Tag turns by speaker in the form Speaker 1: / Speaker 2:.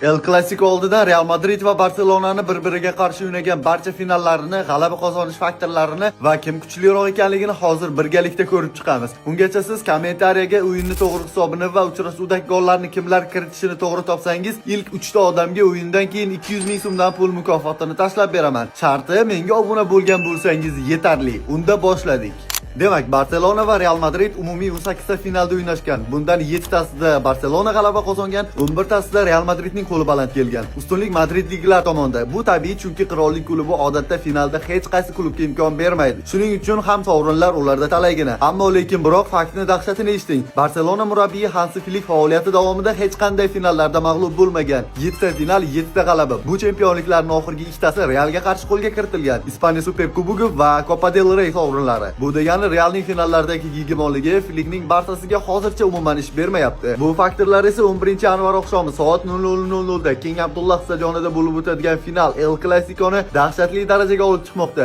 Speaker 1: El Clasico oldidan Real Madrid va Barselonani bir-biriga qarshi o'ynagan barcha finallarini, g'alaba qozonish faktorlarini va kim kuchliroq ekanligini hozir birgalikda ko'rib chiqamiz. Ungacha siz kommentariyaga o'yinni to'g'ri hisobini va uchrashuvdagi gollarni kimlar kiritishini to'g'ri topsangiz, ilk 3 ta odamga o'yindan keyin 200 ming so'mdan pul mukofotini tashlab beraman. Sharti, menga obuna bo'lgan bo'lsangiz yetarli. Unda boshladik. Demak, Barselona va Real Madrid umumiy 18 ta finalda o'ynashgan. Bundan 7 tasida Barselona g'alaba qozongan, 11 tasida Real Madridning qo'li baland kelgan. Ustunlik madridliklar tomonda. Bu tabiiy, chunki qirollik klubi odatda finalda hech qaysi klubga imkon bermaydi. Shuning uchun ham sovrinlar ularda talaygina. Ammo lekin, biroq, faktni dahshatini eshiting. Barselona murabbiyi Hansi Flik faoliyati davomida hech qanday finallarda mag'lub bo'lmagan. 7 ta final, 7 ta g'alaba. Bu chempionliklarning oxirgi ikkitasi Realga qarshi qo'lga kiritilgan. Ispaniya Super Kubogi va Copa del Rey sovrinlari. Bu degani, Realning finallardagi gegemonligi Flikning Barsasiga hozircha umuman ish bermayapti. Bu faktorlar esa 11-yanvar oqshomi soat 00:00 da King Abdullah stadionida bo'lib o'tadigan final, El Clasico'ni dahshatli darajaga olib chiqmoqda.